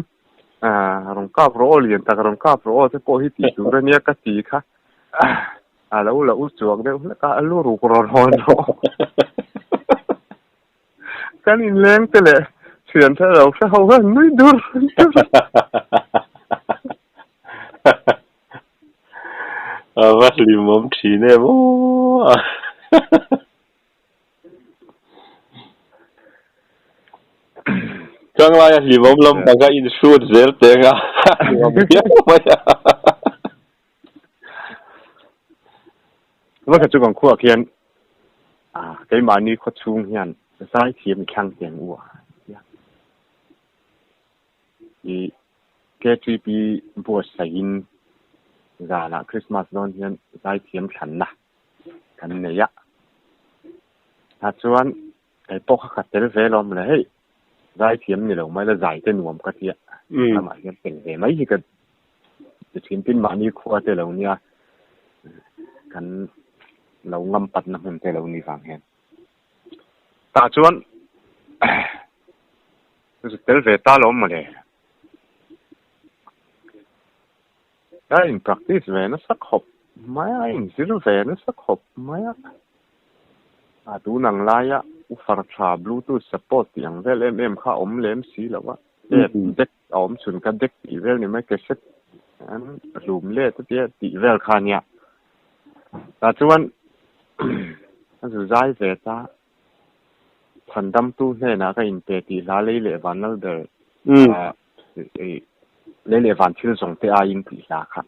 rawn kap rawh aw lian tak rawn kap rawh aw te pawh hi tih tur ania ka ti kha a lo la u chuak deuh hlek a, a lu ruk rawn hawn rawh. Kan inleng te leh thian te lo hre ho hian nui dur dur. A va hlimawm thin em aw. Changlaia hlimawm lam panga inhrut zel teng a hlimawm viau mai a. Va kha chu kan khuak hian keimahni khawchhung hian zaithiam i thlang teng u a i KTP buatsaihin zanah Christmas dawn hian zaithiam thlanna kan nei a. Tah chuan kei pawh kha ka tel ve lawm le hei zaithiam ni lo mai la zai te nuam ka tia lamah hian tel ve mai hi ka ti thin tin mahni khua te lo nia kan lo ngam patna hmun te lo ni vang hian tah chuan tel ve ta lawm mawle. A in practice ve nasa khawp mai a, a in zir ve nasa khawp mai a. A tun ang laia ufar tha bluetooth support tih ang vel em em kha a awm lem si lo a. Tape deck a awm chhun kha deck tih vel ni mai cassette an hlum let a tia tih vel kha ania. Tah chuan a zu zai ve ta Chhandamtu hnenah ka inpe tih hla lei leh van lal ber lei leh van thil zawng te aiin tih hla kha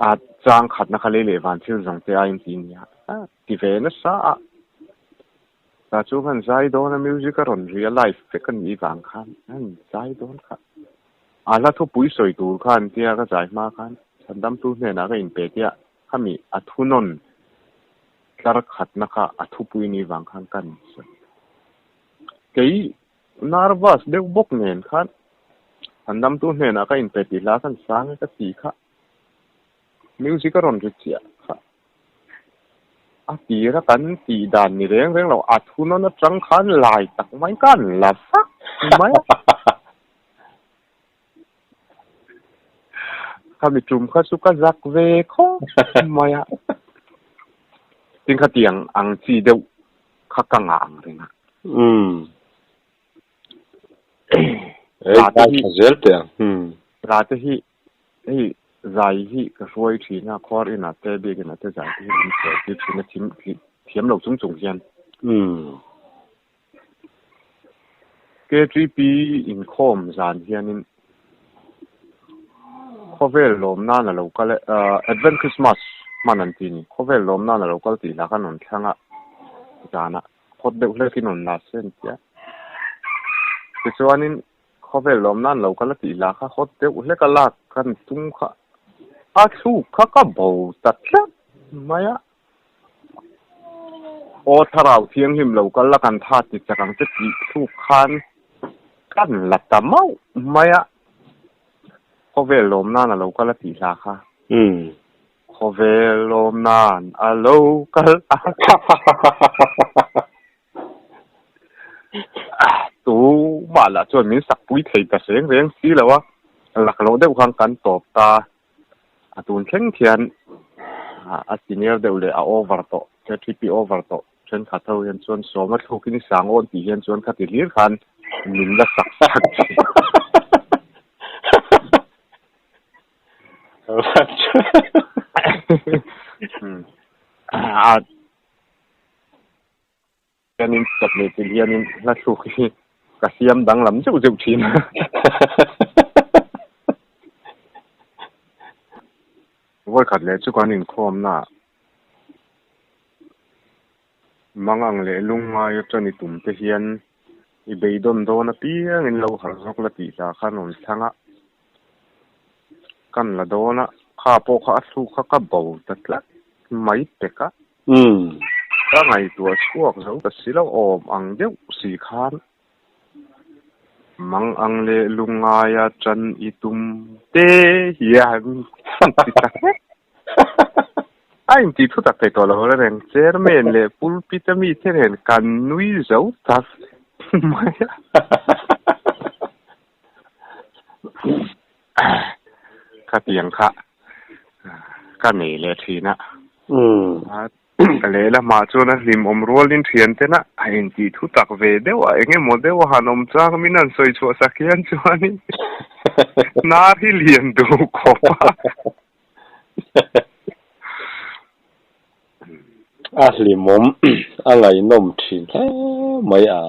a chang khatna kha lei leh van thil zawng te aiin tih nia ti ve nasa a tah chu khan zai dawn a music a rawn ri a live vek a nih vang khan a in zai dawn kha a hla thupui sawi tur khan tia ka zai hma khan Chhandamtu hnenah ka inpe tia khami a thunawn tlar khatna kha a thupui ni vang khan ka ni sawi. Kei nervous deuh bawk nen khan an damtu hnenah ka inpe tih hla khan sang e ka ti kha music a rawn ri chiah kha a tira kan tih dan ni reng reng lo a thunawn atang khan lai tak mai khan la vak mai a. Khami tum kha chu ka zak ve khawp mai a. Tin khatiang ang chi deuh. kha ka ngah ang reng a. Umm. Ei, Rate hi tha zel teh ang. Umm. Rate hi hei zai hi ka hruai thin a, khuar inah te biakinah te zai te hi min hruai tir thin a thim thiam lo chung chung hian. Umm. KTP inkhawm zan hianin khawvel lawm nan a lo kal e, Advent Christmas hman an ti ni, khawvel lawm nan a lo kal tih hla khan rawn thlang a, zanah hot deuh hlekin rawn la se an ti a. Tichuanin khawvel lawm nan lo kal a tih hla kha hot deuh hlek a lak kan tum kha a thluk kha ka bo ta tlat mai a. Aw thlarau thianghlim lo kal la kan tha ti chak ang che tih thluk khan kan la ta mauh mai a, khawvel lawm nan a lo kal a tih hla kha. Khawvel lawm nan a lo kal a. Tumah lah chuan min sak pui thei ta reng reng si lo a, laklawh deuh khan kan tawp ta. A tun thleng khian a senior deuh leh a over tawh, KTP over tawh thenkhat ho hian chuan sawma thlukin i sang awn tih hian chuan khati hlir khan min la sak sak thin. A Hianin chawp leh chilh hianin hla thluk hi ka siam danglam zeuh zeuh thin a. Vawikhat leh chu kan inkhawmna ah mangang leh lungngai atani tum te hian i beidawn dawn apiangin lo harh zawk la tih hla khan rawn thlang a, kan la dawn a, kha pawh kha a thluk kha ka bo ta tlat mai pek a. Umm. Ka ngaihtuah chhuak zo ta si lo awm ang deuh si khan mang ang leh lungngaia tan i tum te hian ti ta hlek. A inti thu tak thei tawh lo reng chairman leh pulpit a mite nen kan nui zo ta vek mai a. Khatiang kha ka nei leh thin a. Ka lehlamah chuan a hlimawm rualin thiantena a intih thu tak ve deuh a, eng emaw deuh a han awm chang min han sawi chhuah sak hian chuanin hnar hi lian duh khawp a. A hlimawm a ngaihnawm thin hle mai a,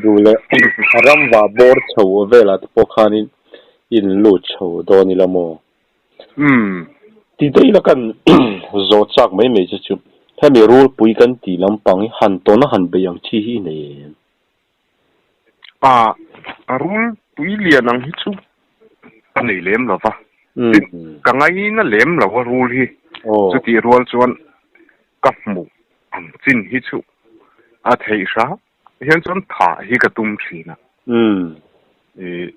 duh leh ramva bawr chho velah te pawh khanin in lut chho dawn ila maw? Ti daih la kan zawh chak mai mai che chu hemi rulpui kan tih lampang hi han tawn a han beih ang chi hi i nei em? A, a rulpui lian ang hi chu ka nei lem lo va, ka ngaina lem lo a rul hi, chutih rual chuan ka hmuh ang chin hi chu a theih hram hian chuan thah hi ka tum thin a, i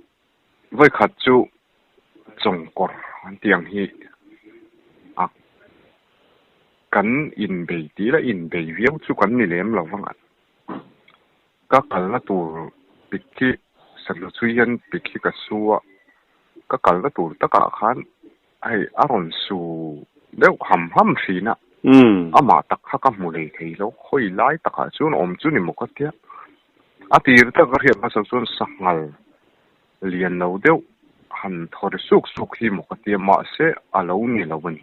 vawikhat chu chawngkawr an tih ang hi a kan inbei tih la inbei viau chu kan ni lem lo vang a. Ka kalna tur pik hi satlu chui hian pik hi ka su a, ka kalna tur takah khan hei a rawn su deuh ham ham thin a, amah tak kha ka hmu lei thei lo, khawi lai takah chuan awm chu ni maw ka tia, a tir tak ka hriat hmasa chuan sanghal lian lo deuh han thaw ri suk suk hi maw ka tia, mahse a lo ni lo a ni.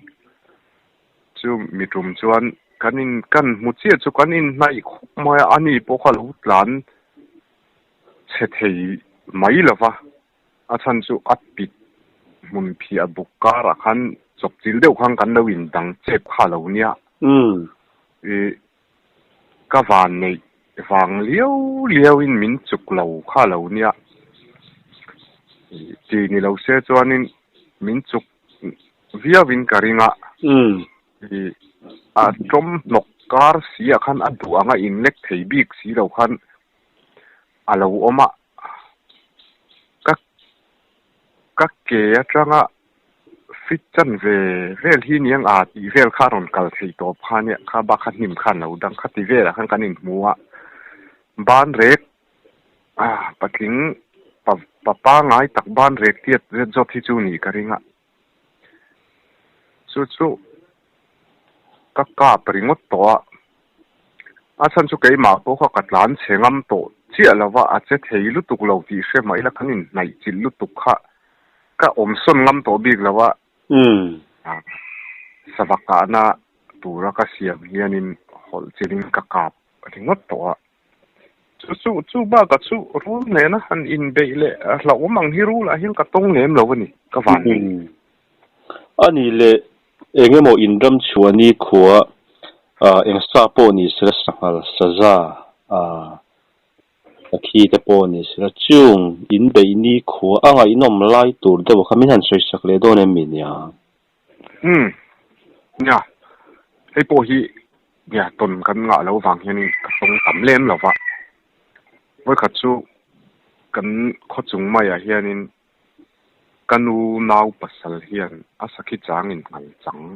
Chu mi tum chuan kan in kan hmu chiah chu kan inhnaih khawp mai a, ani pawh kha lo tlan chhe thei mai lo va, a chhan chu a pit hmun phiah buk karah khan chawp chil deuh khan kan lo indang chep kha lo nia. Ih ka van neih vang liau liau in min chuk lo kha lo nia. Ih ti ni lo se chuanin min chuk viauin ka ring a, i a tawm hnawk kar si ah khan a duh anga inlek thei bik si lo khan a lo awm a, ka ka ke atanga fit chan ve vel hi niang a tih vel kha a rawn kal thei tawp kha nia, kha bak kha hnim khan lo dang kha ti velah khan kan inhmu a, ban rek Ah, patling pa pa pangai tak ban rek tiat zet zawt hi chu nih ka ring a. Chu chu ka kap ringawt tawh a. A chhan chu keimah pawh kha ka tlan chhe ngam tawh chiah lo va, a che thei lutuk lo tih hre mah ila kan inhnaih chilh lutuk kha ka awmsawn ngam tawh bik lo a. Sava kahna tura ka siam hianin hawlh chilhin ka kap ringawt tawh a. Chu chu chu bakah chu rul nena han inbeih leh hlauhawm ang hi rulah hian ka tawng lem lo a ni, ka van nei. A nih leh eng emaw inram chhuah ni khua eng sa pawh ni sela sanghal saza a khi te pawh ni sela chung inbeih ni khua a ngaihnawm lai tur deuh kha min han sawi sak leh dawn em mi nia? Umm nia, hei pawh hi nia tawn kan ngah loh vang hianin ka tawng tam lem lo va, vawikhat chu kan khawchung maiah hianin Ka nu nau pasal hian a sakhi changin ngal chang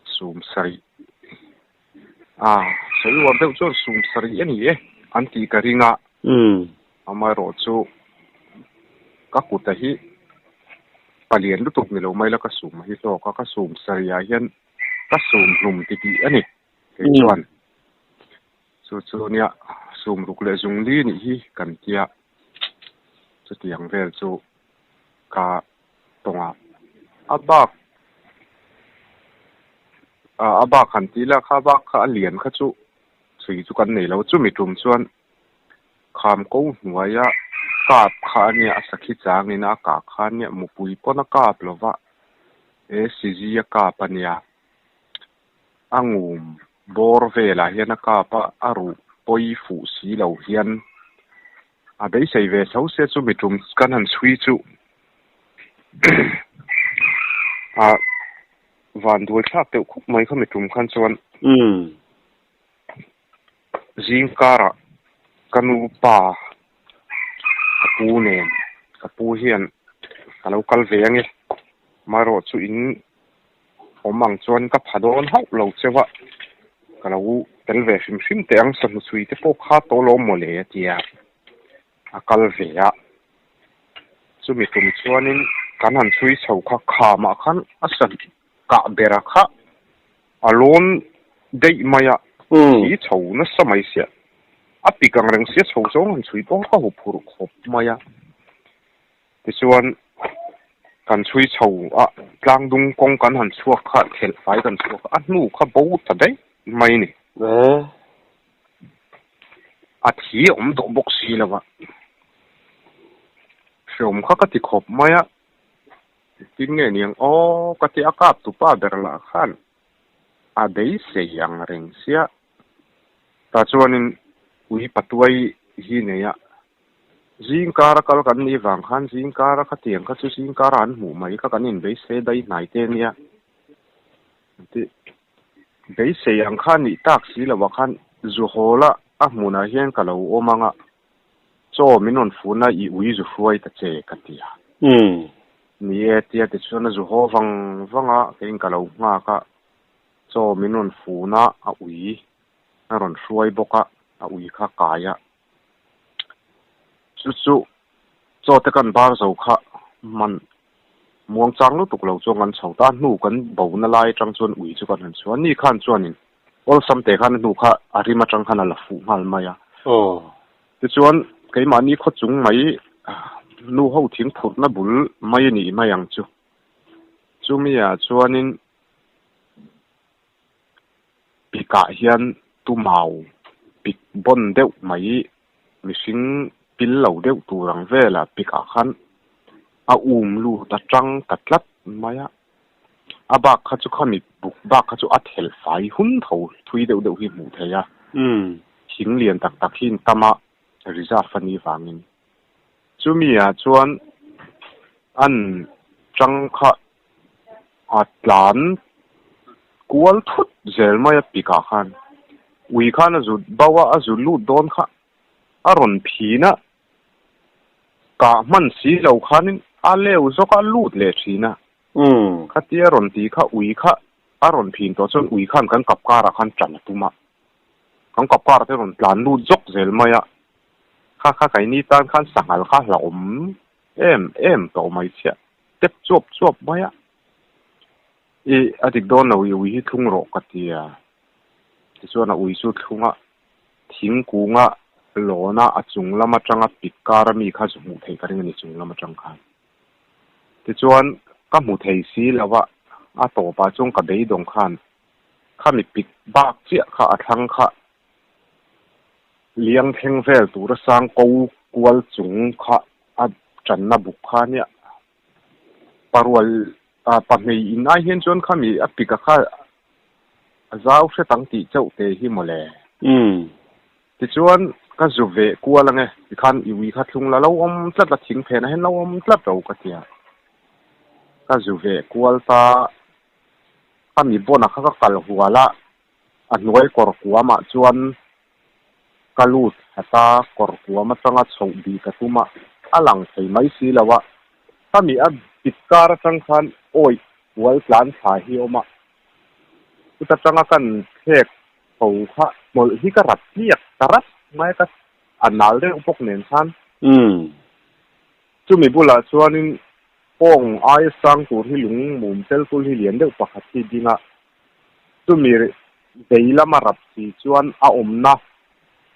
sum sarih a sawi uar deuh chuan sum sarih a ni e an tih ka ring a, amaherawh chu ka kuta hi palian lutuk ni lo mai la ka sum a hi hlawk a, ka sum sarih ah hian ka sum hlum ti tih a ni kei chuan chu chu nia sum ruk leh zungli nih hi kan tia. Chutiang vel chu ka tawng a, a bak a bak han tih la kha bak kha a lian kha chu chhui chu kan nei lo. Chumi tum chuan kham ko hnuaia kap kha a nia, a sakhi changin a kah kha a nia, mupui pawn a kap lo va, he sizi a kap a nia. A ngum bawr velah hian a kap a, a ruh pawi fuh si lo hian a beisei ve tho sia chu mi tum kan han chhui chu a van duai thlak deuh khawp mai kha mi tum khan chuan zing karah ka nu pa ka pu nen ka pu hian ka lo kal ve ange marawh chu in Awm ang chuan ka pha dawn hauh lo cheu a, ka lo tel ve hrim hrim teh ang, sahnu chhui te pawh kha tawh lo mawle a ti a, a kal ve a. Chumi tum chuanin kan han chhui chho kha khamah khan a sahnu kah bera kha a lawn daih mai a, thi chho nasa mai sia, a pik ang reng sia chho zawng han chhui pawh ka huphurh khawp mai a. Tichuan, kan chhui chho a, tlang dung kawng kan han chhuak kha, thelh fai kan chhuak a, a hnu kha bo ta daih mai a ni. A thi a awm tawh bawk si lo a, hreawm kha ka ti khawp mai a, engtin nge niang aw ka ti a, kap tupa ber lah khan a beisei ang reng sia, tah chuanin ui patuai hi nei a. Zingkar a kal kan nih vang khan zingkar a khatiang kha chu zingkar a an hmuh mai kha kan inbeisei dai hnai te nia. Tih beisei ang kha nih tak si lo ah khan zu hawl a a hmunah hian ka lo awm ang a, chaw min rawn fun a i ui zu hruai ta che ka ti a. Ni e tia tichuan a zu haw vang vang a keiin ka lo nghak a, chaw min rawn fun a a ui a rawn hruai bawk a, a ui kha kai a. Chu chu chaw te kan bar zo kha man muang chang lutuk lo chuan kan chho ta a, hnu kan bo na lai atang chuan ui chu kan han chhuah a, ni khan chuanin awlsam te khan a hnu kha a rim atang khan a la fuh nghal mai a. Tichuan keimahni khaw chung mai nu ho thing phurhna bul mai a nih mai ang chu. Chumi ah chuanin Pikah hian tumau pik bawn deuh mai mihring pil lo deuh tur ang velah pikah khan a um lut a tang ta tlat mai a, a bak kha chu khami buk bak kha chu a thelh fai hun tho thui deuh deuh hi hmuh theih a, thing lian tak tak hi in tam a reserve a nih vangin chumi ah chuan an tang kha A tlan kual thut zel mai a pikah khan ui khan a zut bo a, a zut lut dawn kha a rawn phin a, kah hman si lo khanin a leu zawk a lut leh thin a, khatia rawn ti kha ui kha a rawn phin tawh chuan ui khan kan kap karah khan tan a tum a, kan kap karah te rawn tlan lut zawk zel mai a, kha kha keini tan khan sanghal kha hlauhawm em em tawh mai chiah. Step chuap chuap mai a, I a dik dawn lo i ui hi thlung rawh ka ti a. Tichuan a ui chu thlunga thingkunga lawna a chung lam atanga pik kar a mi kha chu hmuh theih ka ring a ni chung lam atang khan. Tichuan ka hmu thei si lo a, a tawpah chuan ka beidawng khan khami pik bak chiah kha a thlang kha liang thleng vel tura sang ko kual chung kha a tanna buk kha nia parual pahnih in ai hian chuan khami a pik a kha a zau hret ang tih chauh te hi mawle. Tichuan ka zu veh kual ange tikhan i ui kha thlung la lo awm tlat la thing phenah hian lo awm tlat ro ka tia. Ka zu veh kual ta khami bona kha ka kal hual a a hnuai kawr kuamah chuan ka lut khat a, kawr kuam atanga chhoh bih ka tum a, a lang thei mai si lo a, khami a bit kar atang khan awih kual tlan thla hi a awm a, chuta tanga kan thlek tho kha hmawlh hi ka rat tliak ta rat mai a, ka a nal deuh bawk nen khan. Chumi bulah chuanin pawng aia sang tur hi lung mum tel tul hi lian deuh pakhat hi ding a, Chumi vei lama rap si chuan a awmna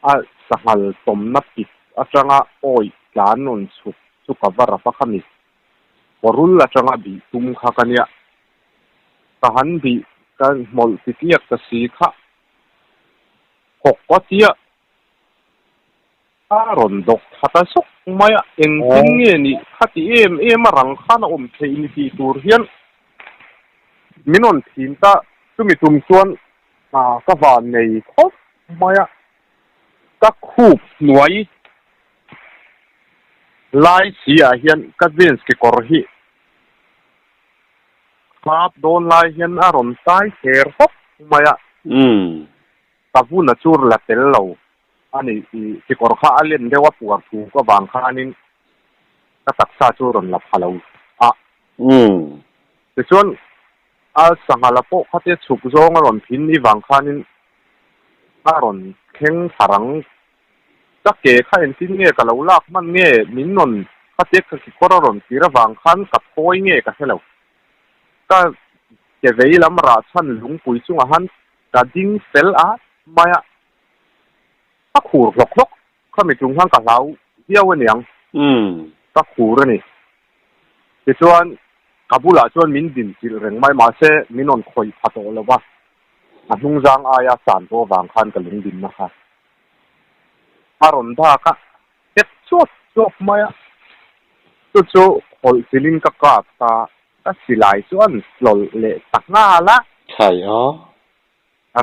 a sanghal tawmna pik atanga awih tlan rawn chhuk chu ka va rap a khami kawrul atanga bih tum kha ka nia. Ka han bih ka hmawlh titliak ta si kha hawk a tia. A rawn dawk tha ta zawk mai a, engtin nge nih khati em em a rang khan a awm theih ni tih tur hian min rawn thin ta, chumi tum chuan ka van nei khawp mai a, ka khup hnuai lai si ah hian ka jeans kekawr hi khap dawn lai hian a rawn tai ther hawk mai a, ka vun a chur la tel lo. A ni, i kekawr kha a len deuh a puar thu ka vang khanin ka taksa chu rawn la pha lo a. Tichuan, a sanghala pawh khatia chhuk zawng a rawn thin ni vang khanin a rawn thleng thla rang. Ka ke kha engtin nge ka lo lak hman nge min rawn khatia ka kekawr a rawn tir avang khan ka phawi nge ka hre lo. Ka ke vei lam rah chhan lungpui chungah han ka ding fel a mai a. Ka khur hlawk hlawk, khami tum khan ka hlau viau a niang, ka khur a ni. Tichuan, ka bulah chuan min din chilh reng mai, mahse min rawn khawih pha tawh lo va, a hnungzang aia san tawh avang khan ka lungdinna kha a rawn dak a, step chuap chuap mai a, chu chu khawlh chilhin ka kap ta, ka silai chu a tlawlh leh ta nghal a. Khai aw.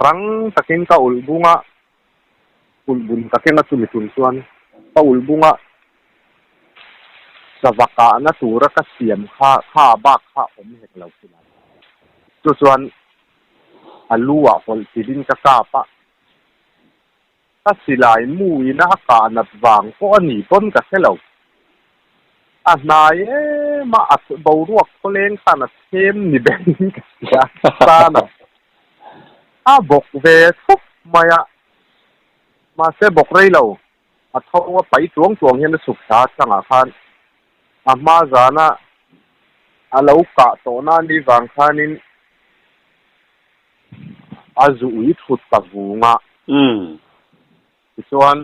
Rang takin ka ulh bunga, ulh bun ka keng a chumi tum chuan ka ulh bunga sava kahna tura ka siam kha kha bak kha awm hek lo silai. Chu chuan a lu ah hawlh chilhin ka kap a, ka silai mu ina a kah nat vang pawh a ni pawn ka hre lo. A hnai em a, a boruak khawleng khan a chhem ni berin ka hria tan a. A bawk ve thup mai a, mahse bawk rei lo, a tho a pai tuang tuang hian a chhuk thla changah khan a hma zana a lo kah tawhna ni vang khanin a zu ui thut ta vung a. Tichuan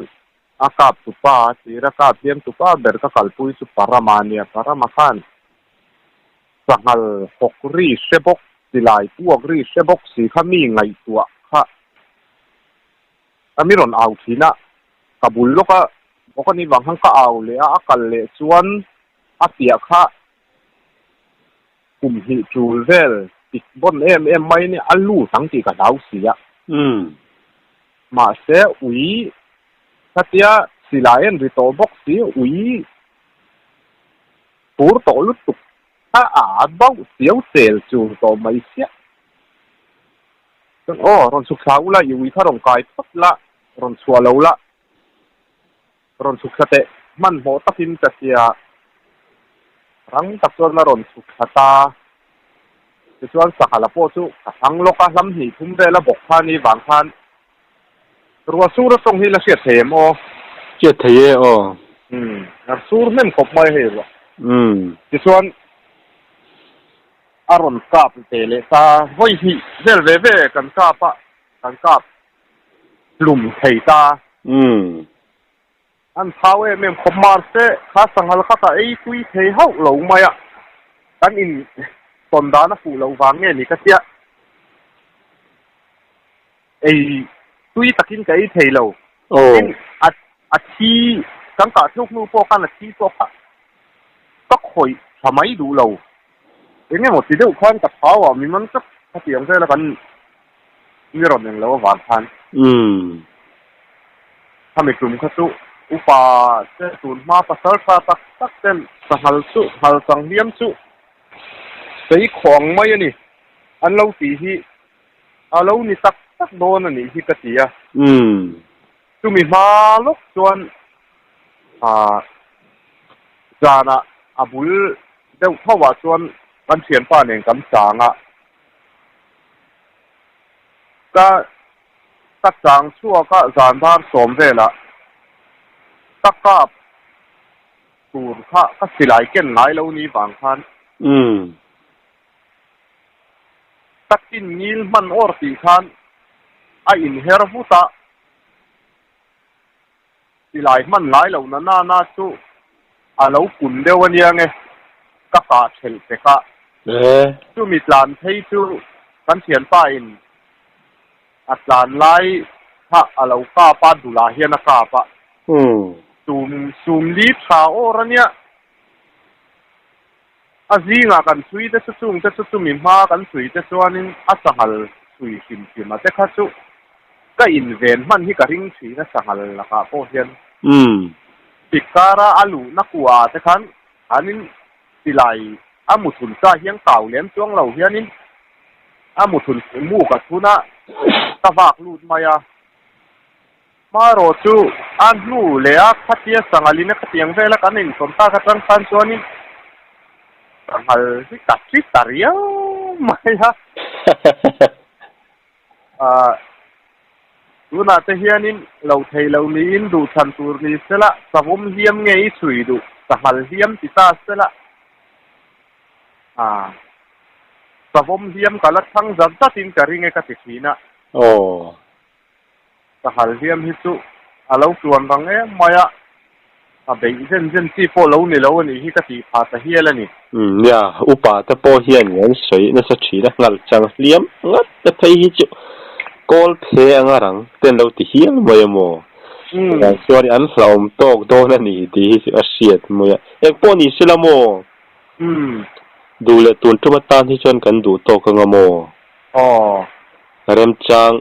a kap tupa, tir a kap hliam tupa ber ka kalpui chu Parama a nia. Parama khan sanghal hawk ri hre bawk, silai puak ri hre bawk si kha mi ngaihtuah kha a mi rawn au thin a. Ka bul lawka bawk a nih vang khan ka au leh a, a kal leh chuan a piah kha kum hnih tul vel tik bawn em em mai a nia, a lut ang tih ka hlau si a. Mahse ui khatia silai an ri tawh bawk si, ui fur tawh lutuk kha a at bauh chiau chel chur tawh mai siah. Chuan aw rawn chhuk thla ula, i ui kha rawn kai phawt la, rawn chhuah lo la, Rawn chhuk thla teh hmanhmawh takin ka tia rang tak chuan a rawn chhuk thla ta. Tichuan sanghala pawh chu ka thlang lawk a, hlam hnih thum vel a bawk kha ni vang khan ruah sur a tawng hi la hriat thei em aw? Hriat thei e aw. Umm, a sur hnem khawp mai hei ruah. Umm. Tichuan a rawn kap ve leh ta, vawi hnih vel ve ve kan kap a, kan kap. hlum thei ta. Umm. An thau em em khawp mahse kha sanghal kha ka ei tui thei hauh lo mai a, kan in tawn dan a fuh loh vang nge ni ka tia ei tui takin ka ei thei lo. Tin, a a thi kan kah thluk hnu pawh khan a thi pawh kha ka khawih tha mai duh lo. Eng emaw ti deuh khan ka thau a, mi man tak khatiang vela kan mi rawn eng lo avang khan. Umm. Khami tum kha chu upa te tun hma pasal tha tak tak ten sanghal chu nghal chang hliam chu sei khawng mai a ni an lo tih hi a lo ni tak tak dawn a nih hi ka ti a. Umm. Chumi hma lawk chuan ah zanah a bul deuh tho ah chuan kan thianpa nen kan chang a, ka ka chang chhuak a zan dar sawm velah ka kap tur kha ka silai ken ngai lo ni vang khan. Umm. Ka tin ngil hman awr tih khan a inher vut a, silai hman ngai lo na na na chu a lo kun deuh a nia nge ka kah thelh pek a. Chumi tlan phei chu kan thianpa in a tlan lai kha a lo kap a, dulah hian a kap a. Sum sum li tha awr a nia. A zingah kan chhui te chu chung te chu chumi hma kan chhui te chuanin a sanghal chhui hrim hrim a te kha chu ka inven hman hi ka ring thin a sanghal lakah pawh hian. Umm. Tik kara a luhna kuah te khan anin silai a muthun sa hian kau lem chuang lo hianin a muthun mu ka thun a ka vak lut mai a. Hmarawh chu a hnu leh a khatia sanghalin a khatiang vela kan intawn tak atang khan chuanin sanghal hi ka thi ta riau mai a. Ahh tunah te hianin lo thei lo niin duhthlan tur ni sela savawm hliam nge i chhui duh sanghal hliam ti ta sela ahh savawm hliam ka la thlang zat zatin ka ring e ka ti thin a. Aw. Sahal hliam hi chu a lo tuan rang em mai a, a beih zen zen chi pawh lo ni lo a nih hi ka tih phah ta hial a ni. Umm nia, upa te pawh hian an sawi nasa thin a, ngal chang hliam ngat te phei hi chu kawl phe anga rang te an lo ti hial mai a maw? Chuvang chuan an hlauhawm tawk dawn a ni tih hi chu a hriat mai a, engpawh ni sela maw? Umm. Duh leh tun tum atan hi chuan kan duh tawk anga maw? Aw. Remchang.